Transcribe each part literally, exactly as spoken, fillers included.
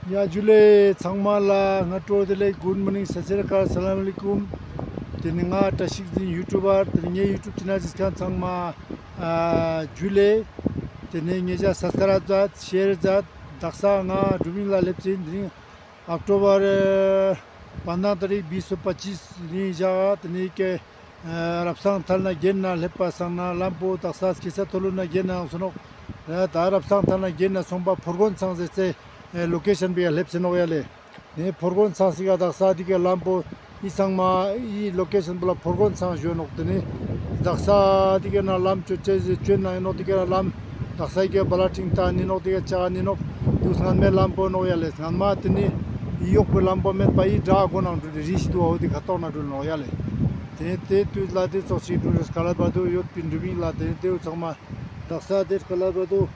ཡ་ཇུ་ལེ་ཚང་མ་ལ་སྔ་དྲོ་བདེ་ལེགས། Good morning, སད་སི་རི་ཨ་ཀལ, སཱ་ལམ་ཨ་ལེ་ཀུམ། ཏེ་ནེ་ང་བཀྲ་ཤིས་འཛིན་ཡུ་ཊུབ་པར། ཏེ་ནེ་ངའི་ཡུ་ཊུབ་ཆེ་ནལ་གཟིགས་མཁན་ཚང་མ་ཨ་ཇུ་ལེ། ཏེ་ནེ་ཉེ་ཞ་སབ་སི་ཀ་རབ་མཛད། ཤེར་མཛད། དག་ས་ང་དྲུ་བིན་ལ་ལེབས་ཨིན། ཏེ་རིང་ཨོག་ཊོ་བར་པནྡྲ་ཏ་རིག་བིས་སོ་པ་ཅིས་རིང་ཞག། ཏེ་ནེ་ཀེ་ཨ་རབ་སང་ཐལ་ན་གྱེན་ན་ལེབས་པ་སང་ན་ལམ་པོ་དག་ས་སྐྱེ་ས་ཐོ་ལོ་ན་གྱེན་ན་སོང་ནོག། ད་རབ་སང་ཐལ་ན་གྱེན་ན་སོང་པ་ཕོར་གོན་ཚང་ཟེར་ཚེ་ཨ་ལོ་ཀེ་ཤན་པོའི་ཀ་ལེབས་ཨིན་ནོག་ཡ་ལེ། ནེ་ཕོར་གོན་ཚང་སི་ཀ་དག་ས་འི་ཀ་ལམ་པོ་འི་ཚང་མ་འི་ལོ་ཀེ་ཤན་པོ་ལ་ཕོར་གོན་ཚང་ཞུ་ནོག། ཏེ་ནེ་དག་ས་འི་ཀ་ན་ལམ་ཅོ་ཅེས་ཅོ་ན་ཨིན་ནོག། འི་ཀ་ན་ལམ་དག་ས་འི་ཀ་བ་ལ་ཁྲིང་ཏ་ནི་ནོག། འི་ཀ་ཅག་ནི་ནོག། དུ་སྔན་མའི་ལམ་པོ་ནོག་ཡ་ལེ། སྔན་མ་ཏེ་ནེ་འི་ཡོག་པོའི་ལམ་པོ་མེད་པ་འི་བྲག་གོ་ནང་འགྲུལ་རི་ཞིག་དུག་པ་འོ་ཏེ་ཁ་ཐོག་ན་འགྲུལ་ནོག་ཡ་ལེ། ཏེ་ནེ་ཏེ་དུས་ལ་ཏེ་ཙོགས་ཤིག་འགྲུལ་རེས་ཀ་ལ་བ་དོ་ཡོད་པིན་དྲུ་བིན་ལ། ཏེ་ནེ་ཏེ་བོ་ཚང་མ་དག་ས་ཏེ་ཀ་ལ་བ་དོ་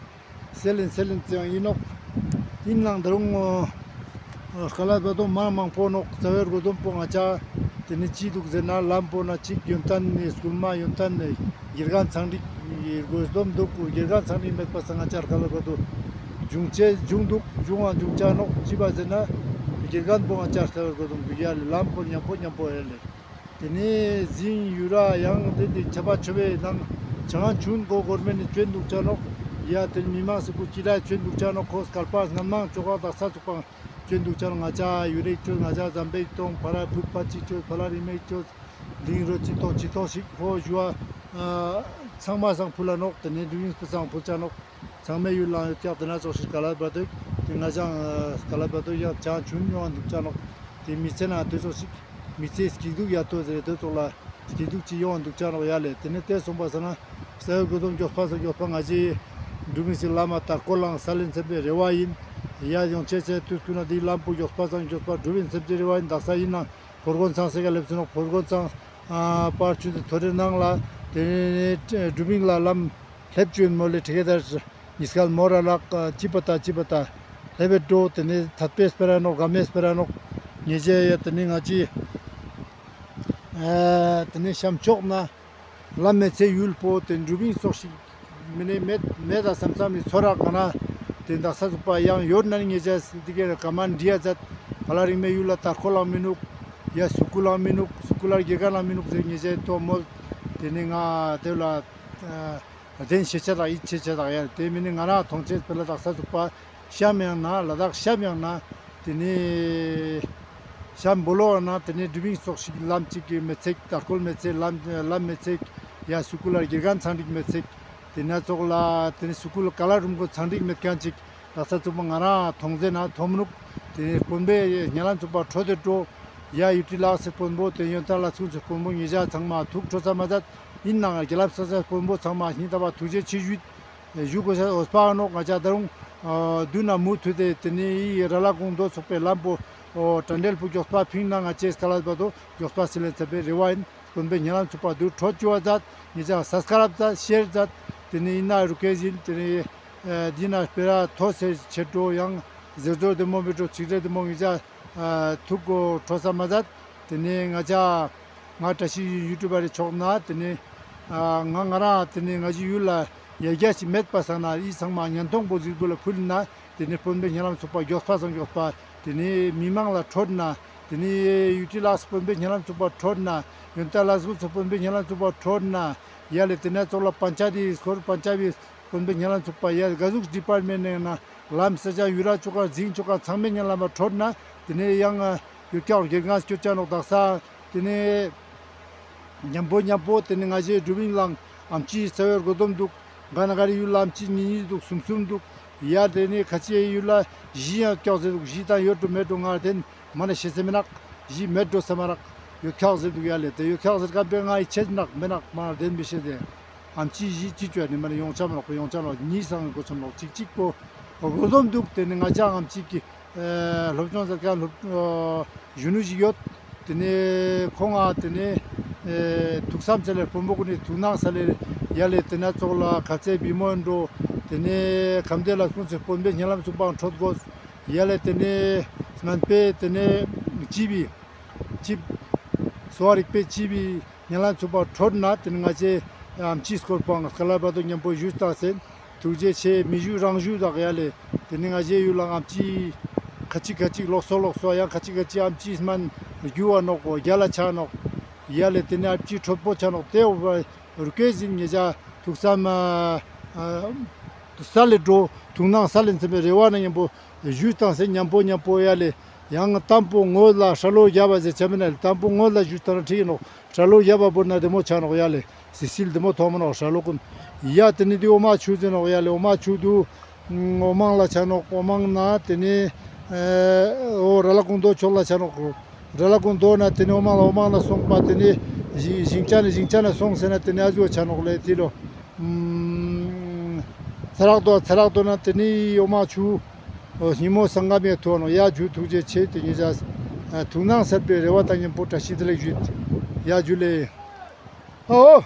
སེ་ལེན་སེ་ལེན་ཙེ་ཡང་ཨིན་ནོག། ཨིན་ནང་ད་རུང་ཨ་ཀ་ལ་བ་དོ་མ་མང་པོ་ནོག། རྩ་བའི་རྒོལ་དོམ་པོ་ང་ཅག་ཏེ་ནེ་ཅི་དུག་ཟེར་ན་ལམ་པོ་ན་ཅིག་ཡོན་ཏན་ནི་སྐུལ་མ་ཡོན་ཏན་ནི་དགེ་རྒན་ཚང་སྒྲིག་རྒོལ་དོམ་དུག། དགེ་རྒན་ཚང་སྒྲིག་མེད་པ་སང་ང་ཅག་ཀ་ལ་བ་དོ་འབྱུང་ཅེས་འབྱུང་དུག། འབྱུང་བ་འབྱུང་ཅ་ནོག། ཅི་བ་ཟེར་ན་དགེ་རྒན་པོ་ང་ཅག་རྩ་བའི་རྒོལ་དོམ་དུག་ཡ་ལེ། ལམ་པོ་ཉམ་པོ་ཉམ་པོ་ཡ་ལེ། ཏེ་ནེ་ཟིང་ཡུ་ར་ཡང་ཏེ་ཏེ་ཆ་པ་ཆོ་བའི་ནང་ཆང་ཆུན་གོ་གོར་མེན་ནི་ཅོན་དུག་ཅ་ནོག། ཡ་ཏེ་མི་མང་སི་ཀུ་ཅི་ར་ཅོན་དུག་ཅ་ནོག། ཁོ་སྐལ་པ་སྔན་མང་ཅོ་ག་དག་ས་ཚུགས་པ་ཅོན་དུག་ཅ་ནོག། ང་ཅག་ཡུ་རེ་ཅོ་ང་ཅག་ཟམ་པེ་ཏོང་ཕ་ར་ཕུག་པ་ཅི་ཅོ་ཕ་ར་རི་མེ་ཅོ་ལིང་རོ་ཅི་ཏོང་ཅི་ཏོང་ཞིག་ཁོ་ཞུ་བ་ཨ་ཚང་མ་སང་ཕུལ་ལ་ནོག། ཏེ་ནེ་དྲུ་བིན་སི་སང་ཕུལ་ཅ་ནོག། ཚང་མའི་ཡུལ་ལ་ཡོད་ཀྱག། ཏེ་ན་ཙོགས་ཤིག་ཀ་ལ་བ་དོ་ཏེ་ང་ཅག་ཀ་ལ་བ་དོ་ཡང་ཅང་ཆུན་ཡོང་དུག་ཅ་ནོག། ཏེ་མི་ཚེ་ན་ཏེ་ཙོགས་ཤིག་མི་ཚེ་སྐྱིད་སྡུག་ཡ་ཏོ་ཟེར་ཏེ་ཙོགས་ལ་སྐྱིད་སྡུག་ཅིག་ཡོང་དུག་ཅ་ནོག་ཡ་ལེ། ཏེ་ནེ་ཏེ་སོང་པ་སང་ན་རྩ་བའི་རྒོལ་དོམ་གྱོགས་པ་སང་གྱོགས་པ་ང་ཅི་དྲུ་བིན་སི་ལམ་མ་དར་ཁོ་ལང་སེ་ལེན་ཚན་པའི་རེ་བ་ཨིན། ཡ་ཡོང་ཅེས་ཚེ་དུས་ཀུན་ན་ཏེ་ལམ་པོ་གྱོགས་པ་སང་གྱོགས་པ་དྲུ་བིན་སེམས་ཅན་རེ་བ་ཨིན། དག་ས་ཨིན་ན་ཕོར་གོན་ཚང་སི་ཀ་ལེབས་ཨིན་ནོག། ཕོར་གོན་ཚང་ཨ་པར་ཆུ་ཏེ་ཐོ་རེ་ནང་ལ་ཏེ་ནེ་དྲུ་བིན་ལ་ལམ་ལེབ་ཅུན་མོལ་ལེ་ཁྲི་ཀེ་དར་ཉིས་ཀལ་མོ་ར་ལག་ཅི་པ་ཏ་ཅི་པ་ཏ་ལེབ་བེ་ཏོ། ཏེ་ནེ་ཐད་པེ་སྤེ་ར་ནོག། ག་མེ་སྤེ་ར་ནོག། ཉེ་ཞ་ཡ་ཏེ་ནེ་ང་ཅི་ཨ་ཏེ་ནེ་ཤམ་ཅོག་ན་ལམ་མེད་ཚེ་ཡུལ་པོ་ཏེ་དྲུ་བིན་ཙོགས་ཤིག་མི་ནེ་མེད་མེད་ད་སམ་སམ་མི་ཚོར་ར་ག་ན་ཏེ་དག་ས་ཚུགས་པ་ཡང་ཡོད་ན་ཉེ་ཞ་ཏེ་ཀེ་ར་ཀ་མན་འདྲི་ཡ་ཛད། ཕ་ལ་རིང་མའི་ཡུལ་ལ་དར་ཁོ་ལང་མི་ནུག། ཡ་སུ་ཀུལ་ལང་མི་ནུག། སུ་ཀུལ་ལ་དགེ་རྒན་ལང་མི་ནུག་ཟེར་ཉེ་ཞ་ཏོ་མོལ། ཏེ་ནེ་ང་ཏེ་ལ་ཨ་དེན་ཤེས་ཆ་དང་ཡིད་ཆེས་ཆ་དང་ཡ་ཏེ་མི་ནེ་ང་རང་ཐོང་ཅེས་སྤེ་ར་དག་ས་ཚུགས་པ་ཤམ་ཡང་ན་ལ་དྭགས་ཤམ་ཡང་ན་ཏེ་ནེ་ཤམ་བོ་ལོ་ཡང་ན་ཏེ་ནེ་དྲུ་བིན་ཙོགས་ཤིག་ལམ་ཅིག་གི་མེད་ཚེག། དར་ཁོལ་མེད་ཚེག། ལམ་ལམ་མེད་ཚེག། ཡ་སུ་ཀུལ་ལ་དགེ་རྒན་ཚང་སྒྲིག་མེད་ཚེག། ཏེ་ན་ཙོགས་ལ་ཏེ་ནེ་སུ་ཀུལ་ཀ་ལ་རུམ་གོ་ཚང་སྒྲིག་མེད་ཁན་ཅིག་དག་ས་ཚུགས་པ་ང་རང་ཐོང་ཟེར་ན་ཐོང་མི་ནུག། ཏེ་ནེ་དཔོན་པོའི་ཉེ་ལམ་ཚུགས་པ་ཁྲོ་ཏེ་ཏོ། ཡ་ཡུ་ཊི་ལགས་སི་དཔོན་པོ་ཏེ་ཡོན་ཏན་ལ་ཚུགས་སི་དཔོན་པོ་ཉེ་ཞ་ཚང་མ་ཐུགས་ཁྲོ་ས་མ་ཛད། ཨིན་ནའང་རྒྱལ་ལ་ས་ས་དཔོན་པོ་ཚང་མ་སྙིང་ཐག་པ་ཐུགས་རྗེ་ཆེ་ཞུ། ཞུ་གོས་ཤེས་འོས་པ་ནོག། ང་ཅག་ད་རུང་ཨ་དུན་ན་མུ་མཐུད་དེ་ཏེ་ནེ་འི་ར་ལ་ཀུང་མདོ་ཚོགས་པའི་ལམ་པོ་ཨོ་དྲ་འབྲེལ་པོ་གྱོགས་པ་ཕིང་ན་ང་ཅེས་ཀ་ལ་བ་དོ་གྱོགས་པ་སེ་ལེན་ཚན་པའི་རེ་བ་ཨིན། དཔོན་པོའི་ཉེ་ལམ་ཚུགས་པ་དུ་ཁྲོ་ཅུ་བ་ཛད། ཉེ་ཞ་སབ་སི་ཀ་རབ་ཛད། ཤེར་ཛད། ཏེ་ནེ་ཨིན་ན་རུ་ཀེ་ཟིན་ཏེ་ནེ་ཨ་འི་ན་སྤེ་ར་ཐོ་སེ་ཆེ་ཏོ་ཡང་ཟེར་ཛོར་དེ་མོ་མི་ཏོ་ཚིག་རེ་དེ་མོ་ཉེ་ཞ་ཨ་ཐུགས་ཁྲོ་ས་མ་ཛད། ཏེ་ནེ་ང་ཅག་ང་བཀྲ་ཤིས་ཡུ་ཊུབ་པ་རེ་ཆོག་ན་ཏེ་ནེ་ཨ་ང་ང་རང་ཏེ་ནེ་ང་ཅི་ཡུལ་ལ་ཡ་རྒྱ་ཞིག་མེད་པ་སང་ན་འི་ཚང་མ་ཉན་ཐོང་པོ་ཟིག་བུ་ལ་ཕུལ་ན་ཏེ་ནེ་དཔོན་པོའི་ཉེ་ལམ་ཚུགས་པ་གྱོགས་པ་སང་གྱོགས་པ་ཏེ་ནེ་མི་མང་ལ་ཁྲོད་ན་ཏེ་ནེ་ཡུ་ཊི་ལགས་སི་དཔོན་པོའི་ཉེ་ལམ་ཚུགས་པ་ཁྲོད་ན་ཡོན་ཏན་ལགས་སི་དཔོན་པོའི་ཉེ་ལམ་ཚུགས་པ་ཁྲོད་ན་ཡ་ལེ་ཏེ་ན་ཙོགས་ལ་པན་ཆ་དི་སྐོར་པན་ཆ་བི་དཔོན་པོའི་ཉེ་ལམ་ཚུགས་པ་ཡ་ག་ཟུག་ཌི་པཱར་མེན་ནེ་ན་ལམ་ས་ཆ་ཡུ་ར་ཅོ་ཀ་ཟིང་ཅོ་ཀ་ཚང་མའི་ཉེ་ལམ་པ་ཁྲོད་ན་ཏེ་ནེ་ཡང་ཡུལ་ཀྱག་དགེ་རྒན་སྐྱོད་ཅ་ནོག། དག་ས་ཏེ་ནེ་ཉམ་པོ་ཉམ་པོ་ཏེ་ནེ་ང་ཞེ་དྲུ་བིན་ལང་ཨམ་ཆི་ས་བའི་རྒོལ་དོམ་དུག། ག་ན་ག་རི་ཡུལ་ལ་ཨམ་ཆི་ཉིས་ཉིས་དུག། སུམ་སུམ་དུག། ཡ་ཏེ་ནེ་ཁ་ཆེ་ཡུལ་ལ་ཞི་ཡང་ཀྱག་ཟེར་དུག། ཞི་དང་ཡོད་འགྲོ་མེད་འགྲོ་ང་ཏེན་མ་ན་ཤེས་སེ་མེ་ནག། ཞི་མེད་འགྲོ་ས་མ་རག། ཡོད་ཀྱག་ཟེར་དུག། ཡ་ལེ་ཏེ་ཡོད་ཀྱག་ཟེར་ཁན་པེ་ང་ཡི་ཆེད་ནག་མེ་ནག་མ་ན་ཏེན་མི་ཤེས་ཏེ། ཨམ་ཆི་ཞི་ཅི་ཅོ་ནི་མ་ནི་ཡོང་ཆ་མ་ནོག་པོ་ཡོང་ཆ་མ་ནོག། ཉིས་སང་གོ་ཆ་མ་ནོག། ཅིག་ཅིག་པོ་རྒོལ་དོམ་དུག། ཏེ་ནེ་ང་ཅག་ཨམ་ཆི་གི་ཨེ་སློབ་སྦྱོང་ཟེར་ཁན་སློབ་ཨོ་གཞོན་ནུ་ཞིག་ཡོད། ཏེ་ནེ་ཁོང་ང་ཏེ་ནེ་ཨེ་ཐུགས་བསམ་ཚེ་ལེ་དཔོན་པོ་གུན་ནི་ཐུགས་སྣང་ས་ལེ་ཡ་ལེ་ཏེ་ན་ཙོགས་ལ་ཁ་ཚེ་བི་མོ་ཨིན་འགྲོ། ཏེ་ནེ་ཁམས་བདེ་ལ་སྐུངས་སེ་དཔོན་པོའི་ཉེ་ལམ་ཚུགས་པའང་ཁྲོད་དགོས། ཡ་ལེ་ཏེ་ནེ་སྨན་པའི་ཏེ་ནེ་ཅི་བི་ཅི་སོ་བ་རིག་པའི་ཅི་བི་ཉེ་ལམ་ཚུགས་པ་ཁྲོད་ན་ཏེ་ནེ་ང་ཅེ་ཨམ་ཆི་སྐོར་པོའང་ཀ་ལ་བ་དོ་ཉམ་པོ་ཞུས་ཏང་སེ་ཐུགས་རྗེ་ཆེ། མི་ཞུ་རང་ཞུ་དག་ཡ་ལེ། ཏེ་ནེ་ང་ཞེ་ཡུལ་ལ་ཨམ་ཆི་ ཁ་ཅིག་ཁ་ཅིག་ལོག་སོ་ལོག་སོ་ཡང་ཁ་ཅིག་ཁ་ཅིག་ཨམ་ཆི་སྨན་རྒྱུ་བ་ནོག་གོ་རྒྱ་ལ་ཆ་ནོག་ཡ་ལེ། ཏེ་ནེ་ཨ་ཕྱི་ཁྲོད་པོ་ཆ་ནོག་ཏེ་འོ་རུ་ཀེ་ཟིན་ཉེ་ཇ་ཐུགས་བསམ་ཨ་ས་ལེ་འགྲོ་ཐུགས་སྣང་ས་ལེ་འཚམ་པའི་རེ་བ་ན་མཉམ་པོ་ཞུས་བཏང་སེ་མཉམ་པོ་མཉམ་པོ་ཡ་ལེ། ཡང་དང་པོ་ངོས་ལ་ཧྲ་ལོ་རྒྱབ་པ་ཟེར་ཆ་མེད་ན་ལེ། དང་པོ་ངོས་ལ་ཞུས་བཏང་ན་ཁྲིག་ནོག་ཧྲ་ལོ་རྒྱབ་པ་བོར་ན་བདེ་མོ་ཆ་ནོག་ཡ་ལེ། སི་སིལ་བདེ་མོ་ཐོང་མ་ནོག་ཧྲ་ལོ་ཀུན། ཡ་ཏེ་ནེ་ཏེ་འོ་མ་ཆུ་ཟེར་ནོག་ཡ་ལེ། འོ་མ་ཆུ་དུ་འོ་མང་ལ་ཆ་ནོག་འོ་མང་ན་ཏེ་ནེ་འོ་ར་ལ་ཀུང་དོ་ཕྱོགས་ལ་ཆ་ནོག་ར་ལ་ཀུང་དོ་ན་ཏེ་ནེ་འོ་མང་ལ་འོ་མང་ལ་སོང་པ་ཏེ་ནེ་ཞིང་ཞིང་ཆ་ན་ཞིང་ཆ་ན་སོང་ཟེར་ན་ཏེ་ནེ་ཨ་ཟུ་ཆ་ནོག་ལེ། ཏེ་ལོ། ཚ་རག་དོ་ཚ་རག་དོ་ན་ཏེ་ནེ་འོ་མ་ཆུ་ཉི་མོ་སང་ག་མེ་ཐོ་ནོ་ཡ་ཇུ་ཐུགས་རྗེ་ཆེ། ཏེ་ཉེ་ཇ་ཐུགས་སྣང་ས་ལེ་འཚམ་པའི་རེ་བ་དང་མཉམ་པོ་བཀྲ་ཤིས་བདེ་ལེགས་ཞུས། ཡ་ཇུ་ལེ། ཨོ།